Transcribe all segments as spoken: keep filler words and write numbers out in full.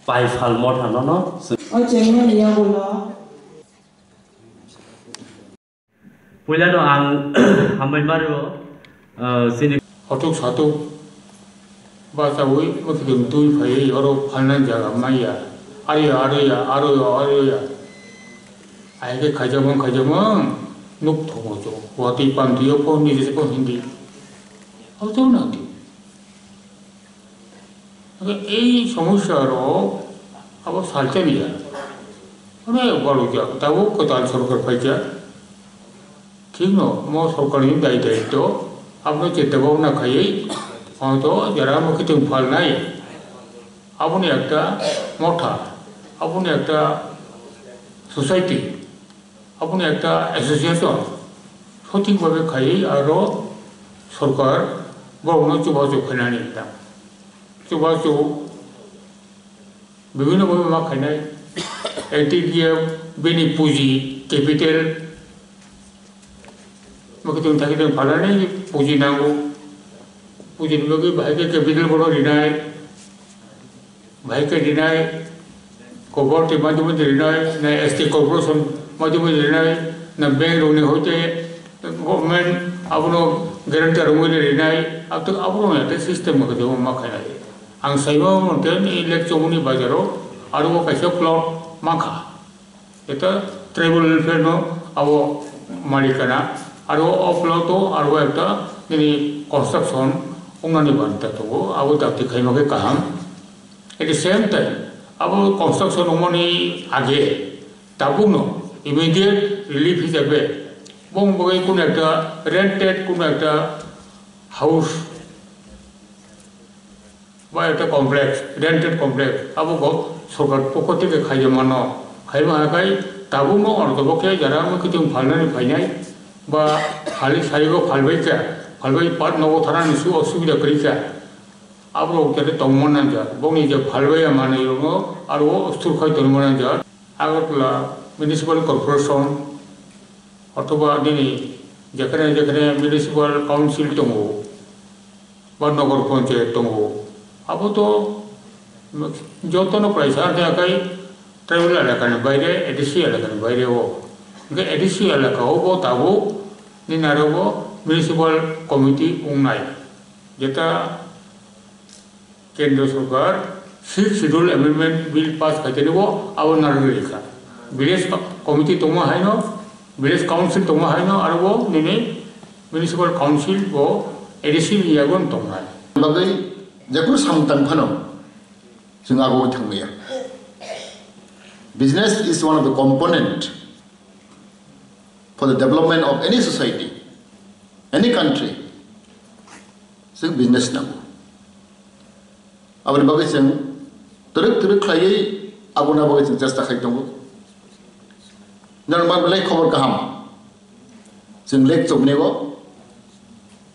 Paifal motha nono. O chengmani yagulo. Puilano ang hambai mario, ah, chini. Hotok satok bachawi mwkhwtwng twi phaiwi oro phalnani jaga manya. Aroya, aroya, aroya, aroya. Ahai khe khaijakmang, khaijakmang, nuk thongo chwng. Watwi pamtwi o phone ni jesa phone hindi. Abo chwng nangdi. Ei somosya rok abo salchani ya. Onek barok jak, tabuk kwtal sorkar phaikha. Thikno mo sorkarni dai daitw abono chinta bhabna khaiwi, hoito jera mwkhwtwng phalnai, aboni ekta motha, aboni ekta society, aboni ekta association sothik bhabe khaiwi aro sorkar borokno chubachu khainani ta. Chubachu bibhinno bhabe ma khainai. N T D F bini puji, capital, mwkhwtwng thakitwng phalnani puji nango. Pujini bagwi bahai khe capital bono rinai, bahai khe rinai, cooperative madhyamoi rinai, na S T corporation madhyamoi rinai, na bank rokni hoite government abono guarantor wngwi rinai, abo to, abono ya tei system mwkhwtwng ma khainai. Ang saimano tei ni lek choboni bazaro aro o kaisa plot mankha. Eta tribal welfare no abo malikana aro o plot o aro ekta nini construction wngnani banta tongo, abo dakti khaima khe kaham. At the same time, abo construction wngmani age tabukno immediate relief hisabe bong bagwi kuno ekta rented kuno ekta house ba ekta complex, rented complex, abo bo sorkar pokho theke khaijak mano. Khaima hai khai tabukno ortho bo khe jara mwkhwtwng phalnani phainai ba phali sarigo phalbai kha, phalbai pat nogo thanani su osubida kwrwi kha. Aborok jate tongma nangjak, bokni je phalbai ya manwi rokno aro ostur khai tongma nangjak. Agartala Municipal Corporation othoba nini jekhene jekhene Municipal Council tongo, ba nogor ponchayat tongo, abo to jotono kwlaisa, hwnkhe akai tribal elakani baire, A D C elakani baire o. Hwnkhe A D C elaka o bo tabuk nini aro bo municipal committee wngnai. Jeta kendro sorkar Sixth Schedule Amendment Bill pass khaitani bo abo narwk rikha. Village committee tongma haino, village council tongma haino, aro bo nini Municipal Council bo A D C ni yago tongnai. Bagwi jephuru samung tang phano chwng abo thangmaya. Business is one of the component for the development of any society, any country. Chwng business nango. Aboni bagwi chwng twrwk twrwk khlaiwi aboni bagwi chwng chesta khai tongo. Norok ma belai khobor kaham. Chwng lek chobni o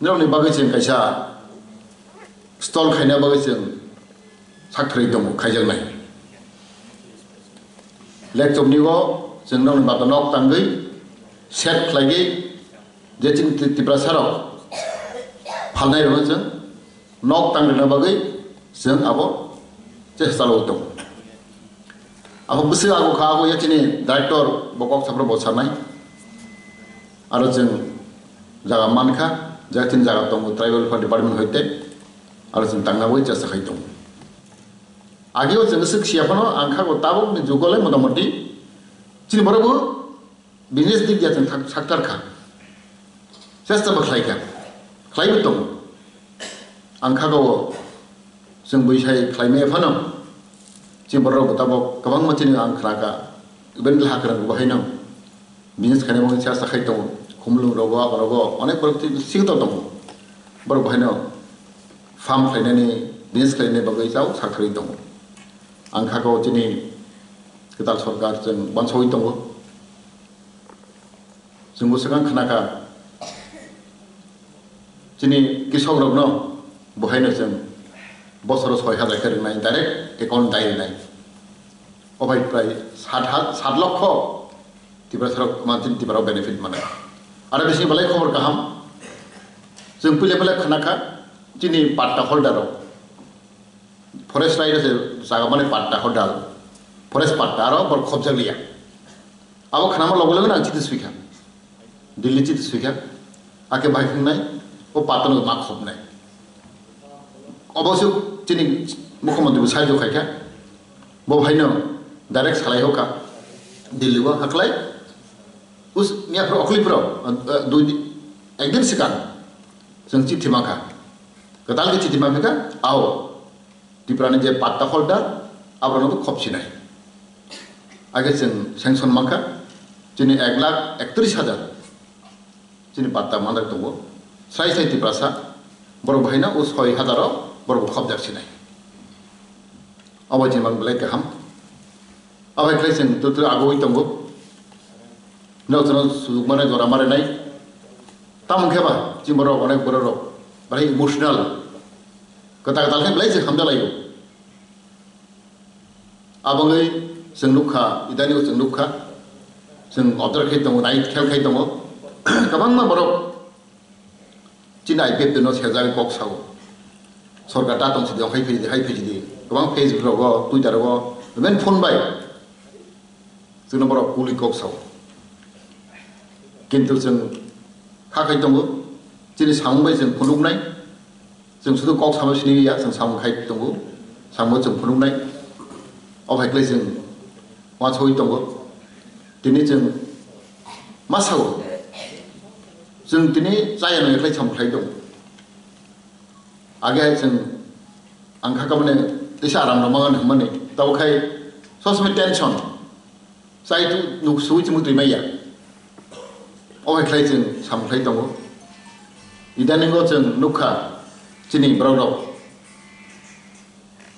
norokni bagwi chwng kaisa stall khaina bagwi chwng sak thwrwi tongo, khaijaknai. Lek chobni o chwng norokni bata nok tangwi set khlaiwi je chini Ti-, Tiprasa rok phalnai rokno chwng nok tang rwna bagwi chwng abo chesta chalwi tongo. Abo bwswk abo kha, abo ya chini director bo kok saphuru bo sanai. Aro chwng jaga mankha, je chini jaga tongo tribal welfare department hoite, aro chwng tangna bagwi chesta khai tongo. Ageo chwng swk siya phano ang kha bo tabukni jugo le motamoti chini borok bo business dik ya chwng thak-, thaktar kha. Chesta bo khlai kha. Khlai bo tongo. Ang kha go chwng bui sai khlai maya phano. Chini borok bo tabuk kwbangma chini ang khna kha. Even hakra bo haino business khaina mung chesta khai tongo. Khumulwng rogo, abo rogo, onek borok chini sing to tongo. Borok bo haino farm khlainani, business khlainani bagwi chao sak thwrwi tongo. Ang kha go chini kwtal sorkar chwng uansugwi tongo. Chwngbo swkang khna kha, chini kishok rokno bo haino chwng bosoro soi hajar khe rwnai, direct account dai rwnai. O bai prai sat ha-, sat lokho Tiprasa rok mansin Tipra rok benefit mano. Aro bising belai khobor kaham. Chwng puila belai khna kha, chini patta holder rok. Forest right se jaga mane patta hodal. Forest patta aro bor khobjak liya. Abo khnama logo logo ang chiti swikha. Delhi chiti swikha. Ake bai khnai o patta no ma khobnai. Obo se chini mukhyamantri bo sahajyo khaikha. Bo bhaino direct salai hoka Delhi o haklai. Us miya phro okli phro, eh, dui di-, ekdin sikang. Chwng chithi mankha. Kwtal khe chithi mankha, ao. Tiprani je patta holder, aborokno khop sinai. Age chwng sanction mankha, chini ek lakh ektris hajar chini patta manjak tongo. Sai sai Tiprasa, borok bahaino o soi hajar o borok khopjak sinai. Obo chini mang belai kaham. Obo khlai chwng tutu agoi tongo. Nok chwng sujukmani jora marinai. Tamo khe ba, chini borok onek borok rok, belai emotional. Kwtal kwtal khe belai se hamjalaio. Aboni chwng nukha, idani chwng nukha, chwng observe khai tongo, nai khel khai tongo. Kwbangma borok chini I P F T no sejak kok sao. Sorkar ta tong sidi, hai phidi, hai phidi. Kwbang Facebook rogo, Twitter rogo, even phone bai. Chwngno borok kuli kok sao. Kintu chwng kha khai tongo, chini samung bai chwng phunuknai, chwng sudu kok sama sini ya, chwng samung khai tongo, samung chwng phunuknai, o hai khlai chwng uansugwi tongo. Tini chwng ma sao, chwng tini chaya no khlai samung khlai tongo. Age hai chwng ang kha kamani tisa aram rwmani hwnmani, tabo khai sob somoi tension. Chai tu nuk sui chimui twi maya. O hai khlai chwng samung khlai tongo. Idaningo chwng nukha chini borok rok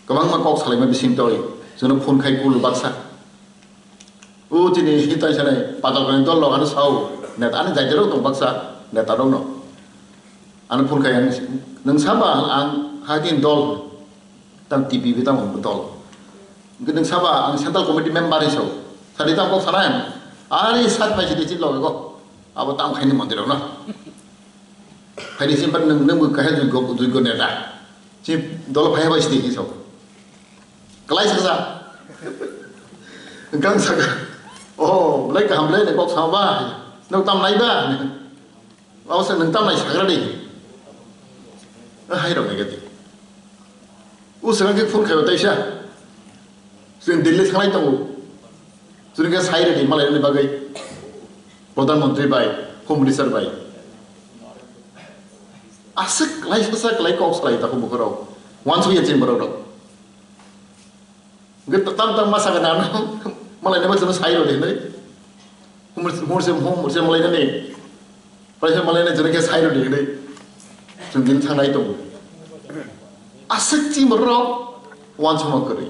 kwbangma kok salaima bising toi chwngno phone khai kulu baksa. O chini hitai sanai patal kani dol rok ano sao neta ani jaiti rok tong baksa neta rok no. Ano phone khai ang nwng saba ang hati dol. Tam T P B tam dol. Hwnkhe nwng saba ang central committee member hiso. Sadi tam kok sanai ang. Ari sat pai sidi chit logo. Abo tam khaini mondir no. Phaini sim pan nwng nwng kahai jui go jui go neta. Chi dol phai bai sidi hiso. Kalai sasa. Engkang saka. Oh, belai kaham belai ne kok sama ba. Nwng tam nai ba. Abo se nwng tam nai sagra di. Hai rok nai gati. U saka ke phone khayo taisa. Chwng Delhi thanglai tongo. Chwng khe sai redi malai ni bagwi. Pradhan Mantri bai, Home Minister bai. Aswk lai sasa lai kok salai ta ko bukhoro. Wansuk ya chini borok rok. Hwnkhe tam tam ma sakha na ano malai nai bai chwngno sai rw di hinwi. Humor humor se humor se malai nani. Paisa malai nai chwngno khe sai rw di hinwi. Chwng din thangnai tongo. Aswk chini borok rok wansukma kwrwi.